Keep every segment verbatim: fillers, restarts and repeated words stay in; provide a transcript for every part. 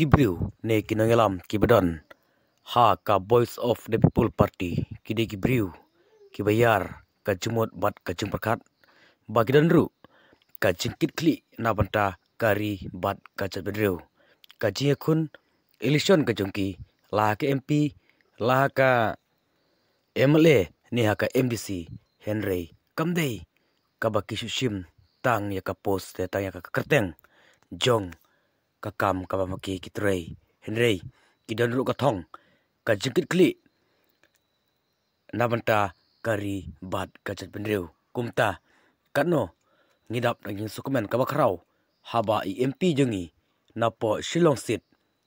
ki briew ne ki nongïalam kiba don ha ka Voice of the People Party ki dei ki briew kiba ïar ka jingmut bad ka jingpyrkhat ba ki don ruh ka jingkitkhlieh na bynta ka ri bad ka jaitbynriew. Ka jingïakhun election ka jong ki, la ha ka M P, la ha ka M L A ne ha ka M D C, hynrei kam dei kaba ki shu shim tang ïa ka post, tang ïa ka kyrteng jong ka kam kaba ma ki ki trei, hynrei ki don ruh ka thong ka jingkitkhlieh na bynta ka ri bad ka jaitbynriew. Kumta katno ngi dap na jingsngewkmen kaba khraw haba i M P jong ngi napoh Shillong seat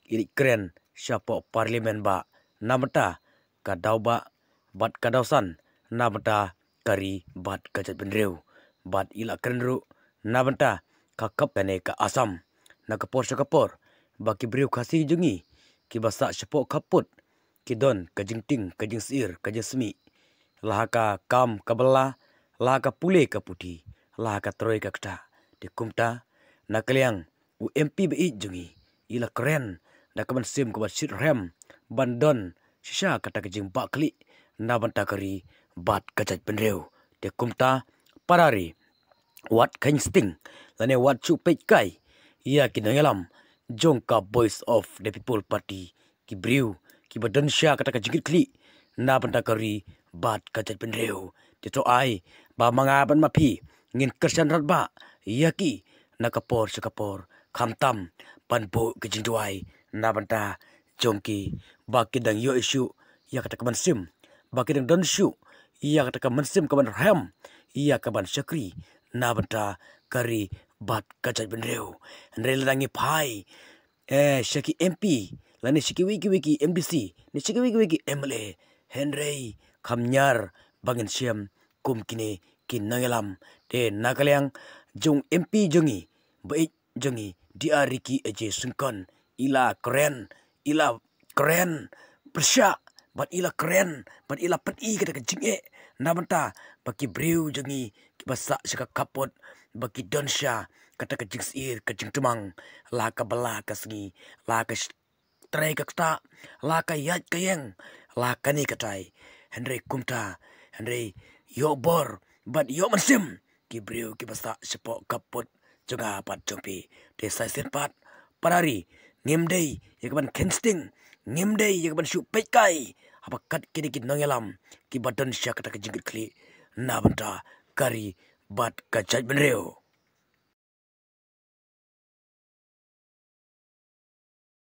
i leit kren shapoh Parliament ba na bynta ka daw ba bad ka daw san na bynta ka ri bad ka jaitbynriew. Bad i la kren ruh na bynta ka khap kane ka Assam na ka por sha ka por ba ki briew Khasi jong ngi kiba sah shapoh khappud ki don ka jingtieng, ka jingsyier, ka jingsmih, la ha ka kam ka bylla, la ha ka pule ka puthi, la ha ka trei ka ktah. Te kumta na ka liang u M P ba ïeit jong ngi i la kren da ka mynsiem kaba shit rhem ban don shisha kata ka jingbakla na bynta ka ri bad ka jaitbynriew. Te kumta para ri, wat kheiñ sting lane wat shu peit kai ïa ki nongïalam jong ka Voice of the People Party, ki briew kiba don shisha kata ka jingkitkhlieh na bynta ka ri bad ka jaitbynriew. Te to ai ba ma nga bad ma phi ngin kyrshan radbah ïa ki na ka por sha ka por, khamtam ban buh ka jingduwai na bynta jong ki ba ki dang ïoh shuh ïa kata ka mynsiem, ba ki dang don shuh ïa kata ka mynsiem kaban rhem ïa kaban shakri na bynta ka ri bad ka jaitbynriew. Hynrei lada ngi phai eh sha ki M P lane sha kiwei kiwei ki M D C ne sha kiwei kiwei ki M L A, hynrei kham ñiar ba ngin shem kum kine ki nongïalam. Te na ka liang jong M P jong ngi ba ïeit jong ngi D R Ricky A J Syngkon, i la kren, i la kren pyrshah bad i la kren bad i la pyni kata ka jingeh na bynta ba ki briew jong ngi kiba sah sha ka khappud ba ki don shisha kata ka jingsyier ka jingtymmen, la ha ka bylla ka sngi, la ha ka sh- trei ka ktah, la ha ka ïaid ka ïeng, la ha kane katai. Hynrei kumta, hynrei ïoh bor bad ïoh mynsiem ki briew kiba sah shapoh khappud jong nga bad jong phi. Te sa shisien pat para ri, ngim dei ïa kaban kheiñ sting, ngim dei ïa kaban shu peit kai haba kat kine ki nongïalam kiba don shisha kata ka jingkitkhlieh na bynta ka ri bad ka jaitbynriew.